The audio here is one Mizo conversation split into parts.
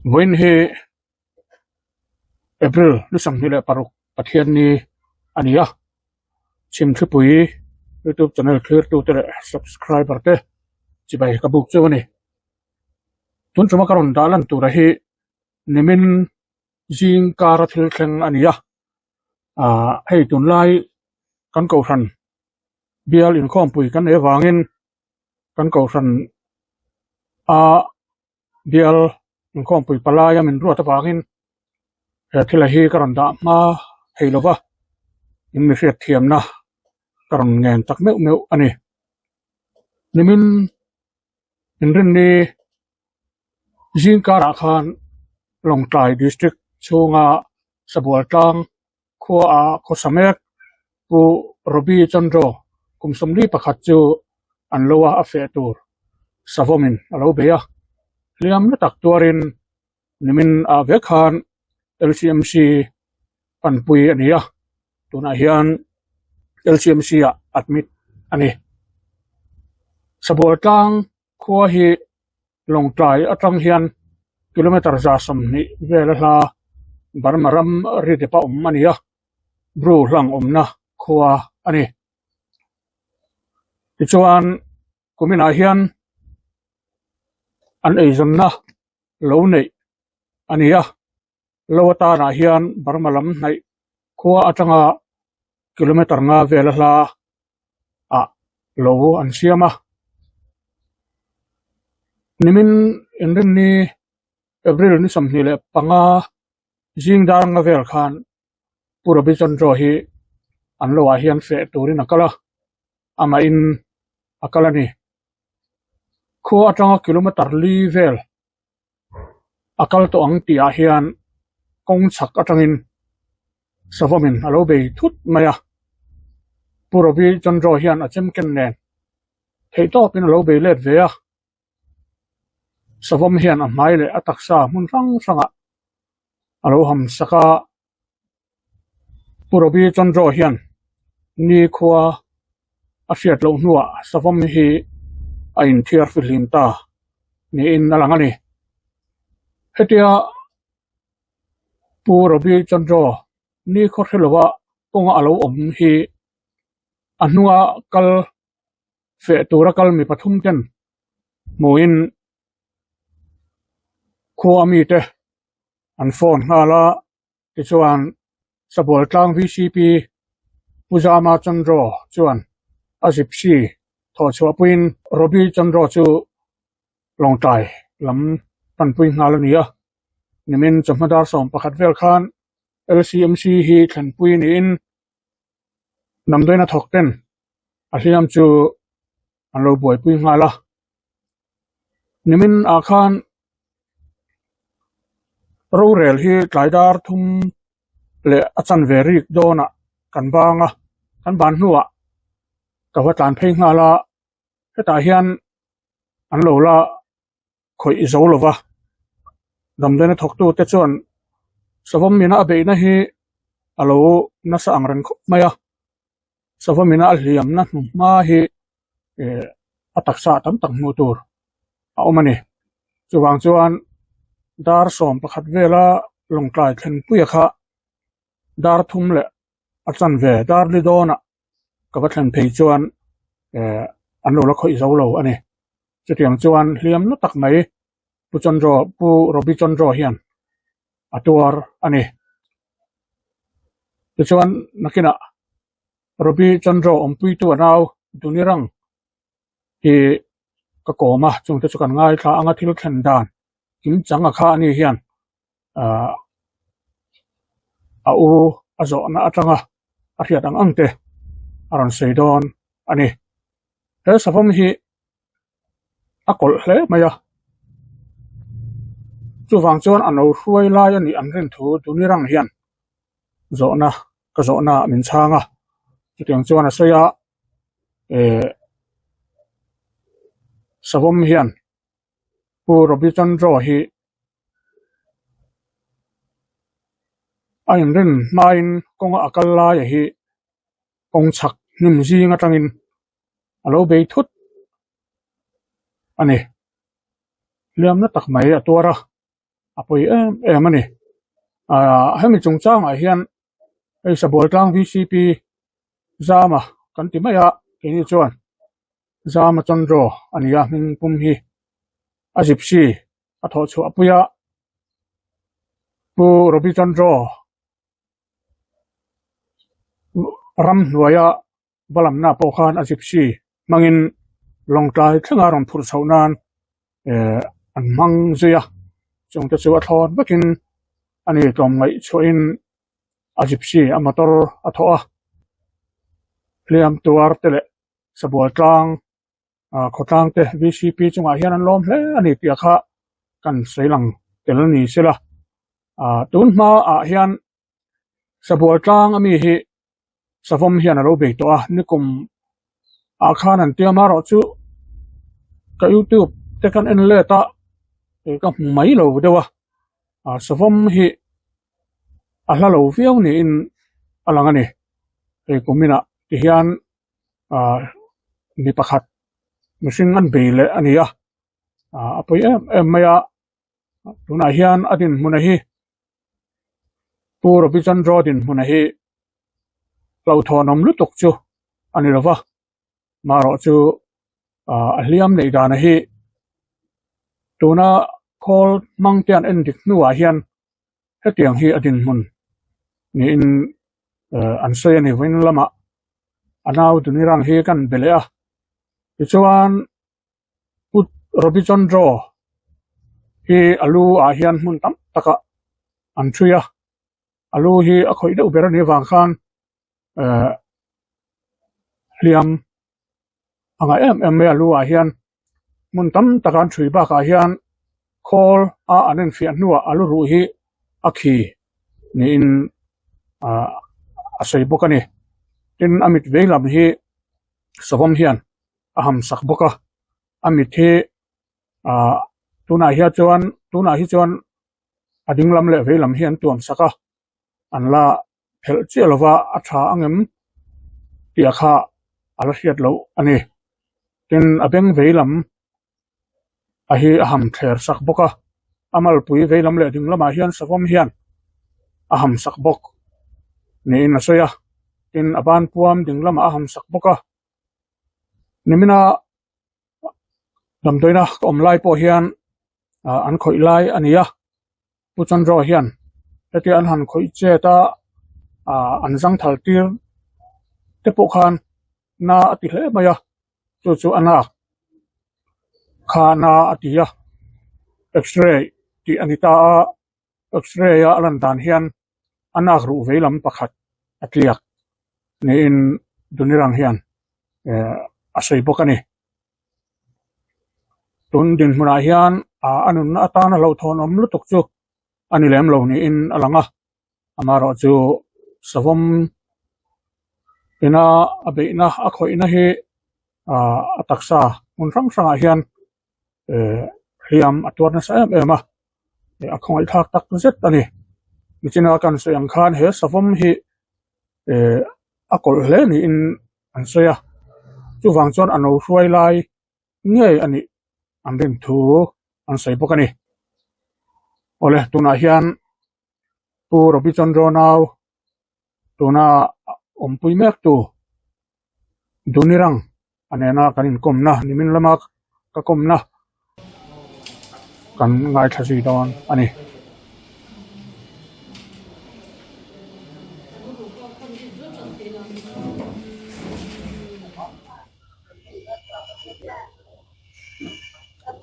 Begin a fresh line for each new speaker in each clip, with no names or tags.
Vawiin hi April ni 26 Pathianni a ni a, Chhimthlipui youtube channel thlirtute leh subscriber te chibai ka buk chu a ni. Tun tuma ka rawn dah lan tura hi nimin zing kara thil thleng a ni a, aah hei tunlai kan kohhran bial inkhawmpui kan nei avangin kan kohhran a bial inkhawmpui palaia min ruat avangin he thil hi ka rawn dah hma thei lo va, in mi hriat thiamna ka rawn ngen tak meuh meuh a ni. Nimin inrinni zing karah khan Lawngtlai District chhunga Sabual tlang Khua a khawsa mek Pu Robbie Chandro kum 41 chu an lo a a feh tur savawmin a lo bei a, hliam na tak tuarin nimin ah vek khan LCMC panpui a ni a, tunah hian LCMC ah admit a ni. Sabual tlang Khua hi Lawngtlai atang hian kilometre 120 vel a hla Burma ram ri dep a awm a ni a, Bru hlang awmna khua a ni. Tichuan kuminah hian an eizawnna lo neih a ni a. Lo atanah hian Burma lam hnaih khua atanga kilometre nga vel a hla ah lo an siam a. Nimin inrinni April ni 25 zing dar nga vel khan Pu Rabichandra hi an lo ah hian feh turin a kal a, amahin a kal a ni. Khua atanga kilometre li vel a kal tawh ang tih ah hian kawng chhak atangin savawmin a lo bei thut mai a, Pu Ravi Chandra hian a chem ken nen theih tawpin a lo bei let ve a, savawm hian a hmai leh a taksa hmun hrang hrangah a lo ham sak a. Pu Ravi Chandra hian nikhua a hriat loh hnuah savawm hi a inthiar fihlim ta niin a lang a ni. Hetia Pu Ravi Chandra nikhaw hre lova kawnga a lo awm hi a hnunga kal feh tura kal mi pathum ten hmuhin khua mite an phone nghal a tichuan Sabual tlang VCP Pu Zama Chandra chuan a gypsy thawh chhuah puiin Robbie Chandra chu Lawngtlai lam panpui nghal a ni a, nimin chawhma dar 11 vel khan LCMC hi thlenpui niin damdawiin a thawk ten a hliam chu an lo buaipui nghal a. Nimin ah khan rorel hi tlai dar thum leh a chanve rik dawnah kan bang a, kan ban hnuah ka va tlan phei nghal a, hetah hian an lo la khawih zo lo va, damdawiin a thawktute chuan savawm mina a beihna hi a lo nasa ang reng khawp mai a. Savawmina a hliamna hnu hma hi eh a taksa tam tak hmuh tur a awm a ni. Chuvang chuan dar 11 vela Lawngtlai thlenpuia kha dar thum leh a chanve dar li dawnah ka va thlen phei chuan eh an lo la khawih zo lo a ni. Chutiang chuan hliam na tak mai Pu Chandra Pu Robbie Chandra hian a tuar a ni. Tichuan nakinah Robbie Chandra awmpuitu a nau Dunirang hi ka kawm a, chungte chu kan ngaithla anga thil thlen dan kim chang a kha a ni hian ahh a u a zawhna atanga a hriat ang ang te a rawn sawi dawn a ni. He savawm hi a kawlh hle mai a, chuvang chuan a no hruai lai a nih an rin thu Dunirang hian zawhna ka zawhna ah min chhang a, chutiang chuan a sawi a eh savawm hian Pu Robbie Chandra hi a inrin hmain kawnga a kal laia hi kawng chhak hnim zing atangin a lo bei thut a ni. Hliamna tak mai a tuar a. a pawi em em a ni. Ahh hemi chungchangah hian hei Sabual tlang VCP Zama kan ti mai a keini chuan Zama Chandra a ni a hming pum hi a gypsy a thawh chhuah pui a Pu Robi Chandra ramhnuaia va lamna pawh khan a gypsy hmangin lawngtlai thlenga rawn phurh chhoh nan eh an hmang zui a chungte chu a thlawn vekin a ni tlawmngaih chhuahin a gypsy a motor a thawh a hliam tuar te leh sabual tlang ah khawtlang te V C P chungah hian an lawm hle a ni tih kha kan sawi lang tel ni sela ah tun hmaah hian sabual tlang ami hi savawm hian a lo bei tawh a nikum ah khan an tia marawh chu ka youtube te kan en let a ih ka hmu mai lo deuh a ah savawm hi a hla lo viau niin a lang a ni hei kum inah ti hian ah mi pakhat mihring an bei leh a ni a ah a pawi em em mai a tunah hian a dinhmun hi Pu Ravichandra dinhmun hi hlauhthawnawm lutuk chu a ni lova marawh chu ah a hliam neih dan hi tuna khawl hmang te an en dik hnuah hian hetiang hi a dinhmun niin eh an sawi a ni vawiin lamah a nau Dunirang hi kan be leh a tichuan Pu Ravichandra hi a lu ah hian hmun tam takah an ṭhui a a lu hi a khawih deuh ber anih avang khan ehh hliam a ngah em em mai a lu ah hian hmun tam taka an ṭhui bakah hian khawl a an enfiah hnuah a lu ruh hi a khi niin ahh a sawi bawk a ni tin a mit vei lam hi savawm hian a ham sak bawk a a mit hi ahh tunah hian chuan tunah hi chuan a ding lam leh vei lam hi an tuam sak a an la phelh chiah lova a tha ang em tih a kha a la hriat loh a ni tin a beng vei lam a hi a ham thler sak bawk a a malpui vei lam leh ding lamah hian savawm hian a ham sak bawk niin a sawi a tin a ban puam ding lamah a ham sak bawk a. Nimina damdawiina ka awm lai pawh hian ah an khawih lai a ni a Pu Chandra hian hetia an han khawih chet a ah an zangthal tir te pawh khan na a ti hle mai a chu chu a nak kha na a ti a x-ray tih a ni ta a x-ray a a lan dan hian a nak ruh vei lam pakhat a tliak niin Dunirang hian eh a sawi bawk a ni. Tun dinhmunah hian ah a nunna atana hlauhthawnawm lutuk chu a ni lem lo niin a lang a, amaherawh chu savawm ina a beihna a khawihna hi ah a taksa hmun hrang hrangah hian eh hliam a tuar nasa em em a a khawngaihthlak tak zet a ni nichina kan sawi ang khan he savawm hi eh a kawlh hle niin an sawi a chuvang chuan a no hruai lai ngei a nih an rin thu an sawi bawk a ni awle tunah hian Pu Ravichandra nau tuna awmpui mek tu Dunirang a nena kan inkawmna nimin lama ka kawmna kan ngaithla zui dawn a ni.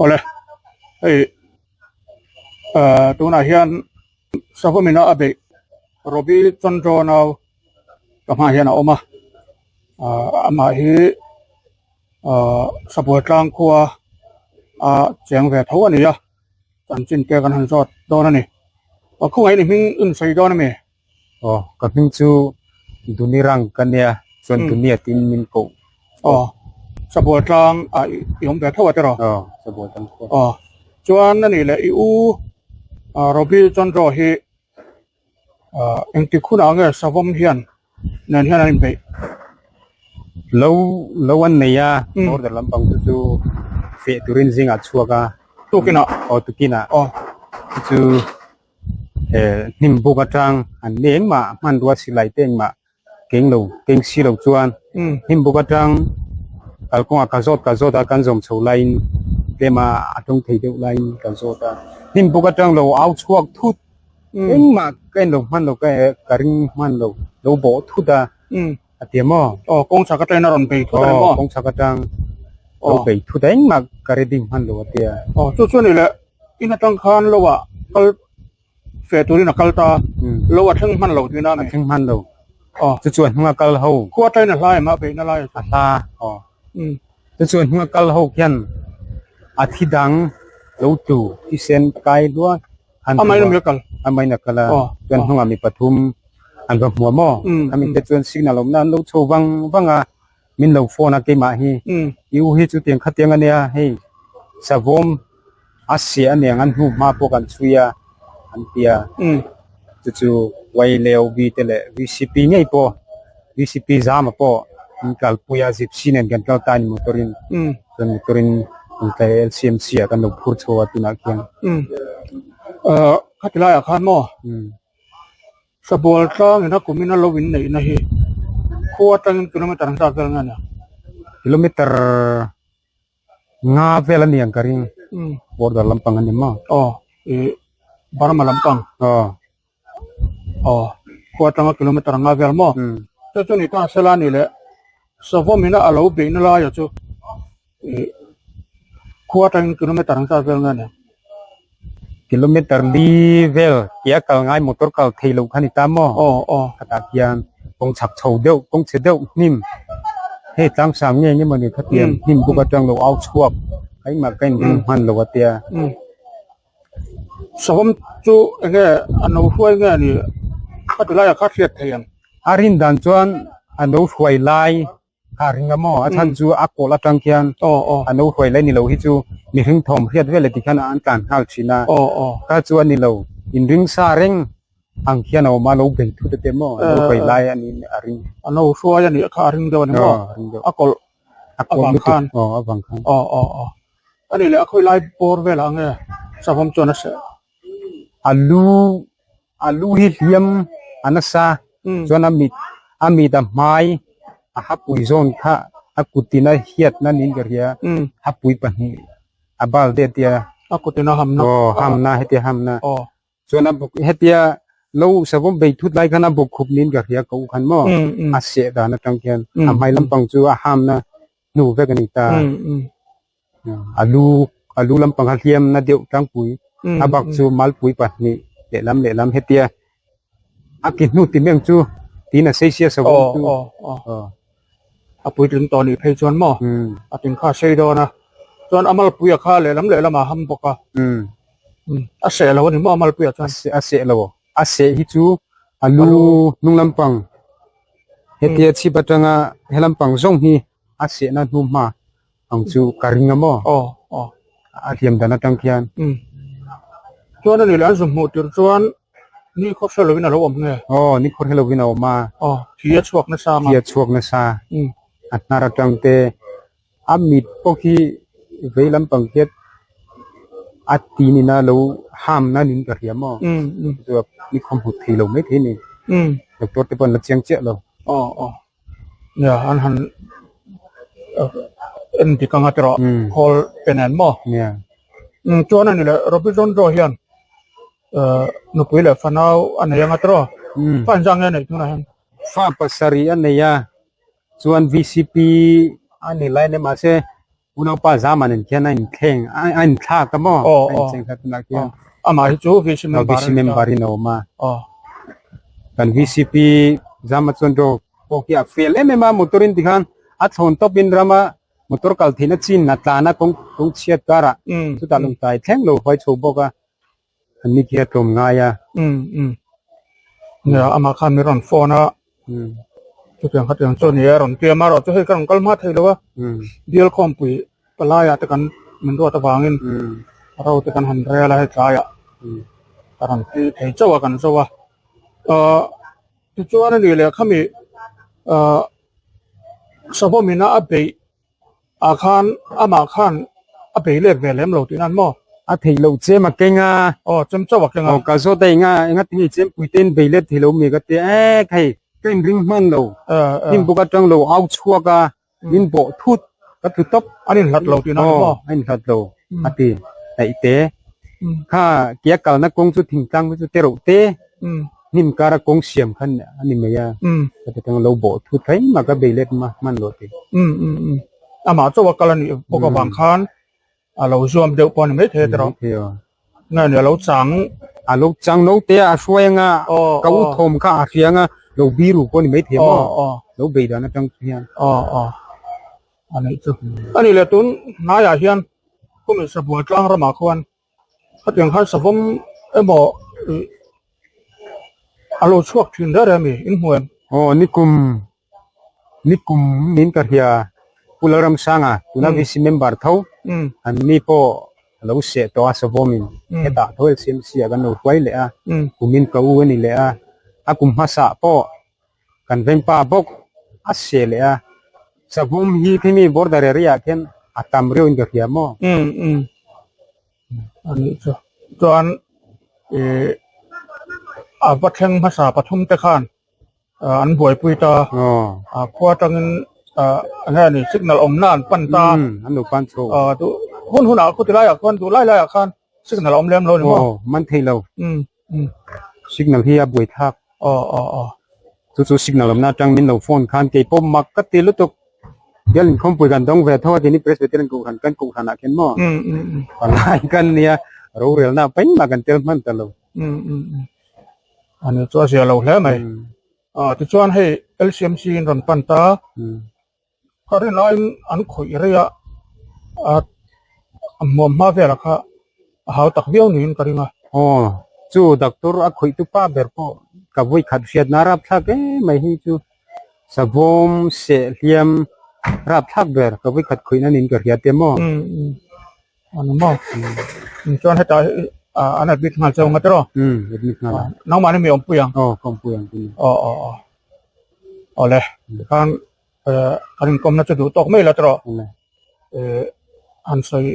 Awle hei ah tunah hian Savawmina a beih Robi Chandra nau ka hmaah hian a awm a ah amah hi ah Sabual tlang khua a cheng ve tho a ni a chanchin te kan han zawt dawn a ni aw khawngaih ni hming in sawi dawn a mi?
Aw ka hming chu Dunirang ka nia chuan Dunia tiin min koh.
Aw Sabual tlang ah i awm ve tho a tiraw?
Aw Sabual tlang khua.
Aw chuan a nih leh i u Robi Chandra hi ah engtik hunah nge savawm hian nen hian an inbeih?
Lo lo an nei a border lampang te chu feh turin zingah chhuak a.
Tukinah?
Aw tukinah.
Aw.
Chu hnim buk atang an ni engmah hmanrua silai te engmah keng lo keng si lo chuan hnim buk atang kalkawngah ka zawt ka zawt a kan zawm chho laiin tlem a a tawng thei deuh laiin ka zawt a hnim buk atang lo au chhuak thut engmah ka en lo hman lo ka ka ring hman lo lo bawh thut a a ti maw
aw kawng chhak atangin a rawn bei thut a ni maw
kawng chhak atang lo bei thut a engmah ka ready hman lo a tia
aw chu chu a ni leh in atang khan lo ah kal fe turin a kal ta lo a thleng hman lo tihna a ni
a thleng hman lo aw chu chuan hnunga kal ho
khua atangin a hla em a beihna lai
a hla aw chu chuan hnunga kal ho khian a thi dang lo tlu thisen kai lua
an amah in a kal
amah in a kal a chuan hnungah mi pathum an va hmu a maw ami te chuan signal awmna an lo chho vang vang a min lo phone a keimah hi i u hi chutiang khatiang a nia hei savawm a seh a niang an hnu hma pawh kan chhui a an ti a chu chu YLOB te leh VCP ngei pawh VCP zama pawh an kalpui a gypsy nen kan kal ta a ni motor in. Chuan motor in an tlai LCMC ah kan lo phur chho a tunah khian.
Ahh khati laiah khan maw Sabual tlang in a kum in a lo in neih na hi khua atangin kilometer ang zat vel nge nia?
Kilometer nga vel a ni ang ka ring border lampang a ni maw?
Aw ih Burma lampang.
Aw.
Aw khua atanga kilometer anga vel maw chu chu ni ta sela ni leh savawm ina a lo beihna laia chu ih khua atangin kilometer ang zat vel nge nia
kilometer li vel tia kal ngai motor kal thei lo kha ni ta maw
aw aw
khatah khian kawng chhak chho deuh kawng chhe deuh hnim hei tlang sang nge nge mawni khatiang hnim buk atang lo au chhuak keimah ka inring hman lo a tia.
Sawm chu enge a no hruai nge ni a ti laiah kha hriat thei ang.
A rin dan chuan a no hruai lai kha a ring a maw a chhan chu a kawl atang khian a no hruai lai ni lo hi chu mihring thawm hriat vel leh tikhian an tlan nghal thin a kha chu a ni lo inring sa reng ang khian a awm a lo bei thut a te maw a no hruai lai a niin a ring.
A no hruai a nih kha a ring deuh a ni maw a kawlh
a kawlh lutuk aw a vang khan.
Aw aw aw. A nih leh a khawi lai bawr velah nge savawm chuan a seh?
A lu a lu hi hliam a nasa chuan a mit a mit a hmai a hapui zawn kha a kutin a hiatna niin ka hria hapui pahnih a bal te a tia
a kutin a hamna
aw hamna hetia hamna Chuan a buk hetia lo savawm bei thut lai khan a buk khup niin ka hria ka u khan maw a seh dan atang khian a hmai lampang chu a hamna hnu vek a ni ta. A lu a lu lampang kha hliamna deuh tlangpui a bak chu malpui pahnih lehlam lehlam hetia a ki hnu ti meng chu tiin a sei sia savawm chu.
A puitling tawh nih phei chuan maw a tin kha a sei dawn a chuan a malpuia kha lehlam lehlam a ham bawk a. A seh lo a ni maw a malpuiah chuan?
A seh lo. A seh hi chu a lu hnung lampang hetia chhip atanga he lampang zawng hi a sehna hnu hma ang chu ka ring a maw?
Aw aw.
A hliam dan atang khian.
Chuan a nih leh an zu hmuh tirh chuan ni khaw hre lovin a lo awm nge?
Aw ni khaw hre lovin a awm a.
Aw thi a chhuak nasa ang a.
Thi a chhuak nasa. A hnar atang te A mit pawh khi vei lampang hian a ti nina lo ham na niin ka hria maw chu ni khawm hmu thei lo mai thei a ni doctor te pawh an la chiang chiah lo.
Aw aw nia an han en dik anga tiraw khawl pe nen maw
nia
chuan a ni leh Robinson Joe hian nupui leh fanau a nei anga tiraw fa engzah nge a neih tunah hian
fa pasarih a nei a. Chuan VCP a ni lai ania mahse unaupa Zama nen khian a inthleng a inthlak a maw a incheng kha tunah khian
amah hi chu VC member
VC member in a awm a kan VCP Zama chuan rawk pawh khi a fel em em a motor in tikhan a thlawn tawp in rama motor kal theihna chin a tlan a kawng kawng chhiat karah chutah lungtai thleng lo huai chho bawk a an ni khi a tlawm ngai a.
Nia amah khan min rawn phone a chutiang khatiang chu a ni a rawn ti a amaherawhchu hei ka rawn kal hma thei lo a bial khawmpui palaiah te kan min ruat avangin ro te kan han rel a hei tlaiah ka rawn phei thei chauh a kan zo a ahh tichuan a nih leh khami ahh savawm ina a beih ah khan amah khan a bei let ve lem lo tih nan maw?
A theih loh chem a keng a.
Aw chem chauh a keng a.
Aw ka zawt a enga enga tinge chem pui te in bei let thei lo mi ka ti e hei ka in ring hman lo. Hnim bawk atang lo au chhuak a min bawh thut ka tlu tawp.
An in hlat lo tihna ni maw?
Aw a in hlat lo a ti daih te. Kha kia kalna kawng chu thingtlang chu te reuh te hnim kara kawng siam khan a ni mai a. Ka ti tang lo bawh thut kha engmah ka bei let hman lo ti.
Amah chauh a kal a nih bawk avang khan A lo zuam deuh pawh a ni maithei a tiraw. Nge ni a lo chang.
A lo chang no te a hruai anga ka u thawm kha a hria anga lo biru pawh a ni maithei maw? Lo bei dan atang chu hian.
Aw aw a nih chu. A nih leh tun hnaiah hian khumi Sabual tlang ramah khuan khatiang khan savawm emaw ih a lo chhuak thin reng reng a mi in hmu em?
Aw nikum Nikum min ka hria Pu Lalramsanga tuna VC member tho an ni pawh a lo seh tawh a Savawmin hetah tho LCMC ah kan lo hruai leh a kumin ka u a ni leh a a kum hmasa pawh kan vengpa bawk a seh leh a Savawm hi khimi border area ah khian a tam riau in ka hria maw?
A nih chu chuan ih a va thleng hmasa pathum te khan an buaipui ta a khua atangin eng nge ni signal awmna an pan ta
an lo pan chho
duh hun hunah khuti laiah khuan duh lai laiah khan signal a awm lem lo a ni maw
man thei lo signal hi a buai thlak
aw aw aw
chu chu signal awmna atang min lo phone khan kei pawh mak ka ti lutuk bial inkhawmpui kan dawng ve tho a tini presbyterian kohhran kan kohhran ah khian maw palai kan nia rorelna paihmah kan tel hman ta lo.
A ni chu a zia lo hle mai. Ah tichuan hei LCMC in rawn pan ta. Ka rin laiin an khawih rei a, a hmuam hma velah kha a hau tak viau niin ka ring a.
Aw chu doctor a khawih tu pa ber pawh ka vawi khat hriatna rapthlak em mai hi chu savawm seh hliam rapthlak ber ka vawi khat khawihna niin ka hria te maw.
A ni maw? Chuan hetah hi an admit nghal chauh ang a tiraw?
Umm admit nghal ang.
Nangmah ni mi awmpui ang?
Aw ka awmpui ang tih.
Aw aw aw. Awle tikhan kan inkawmna chu duh tawk mai la tiraw? Han sawi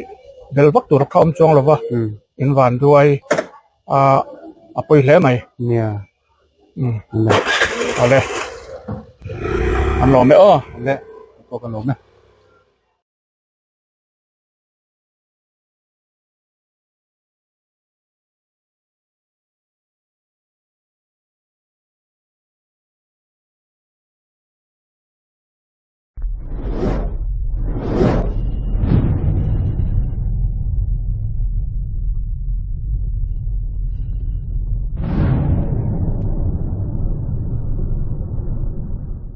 bel vak tur kha awm chuang lo va, in van duai a a pawi hle mai.
Nia.
Umm. Awle. An lawm e aw.
Awle. Pawh kan lawm e.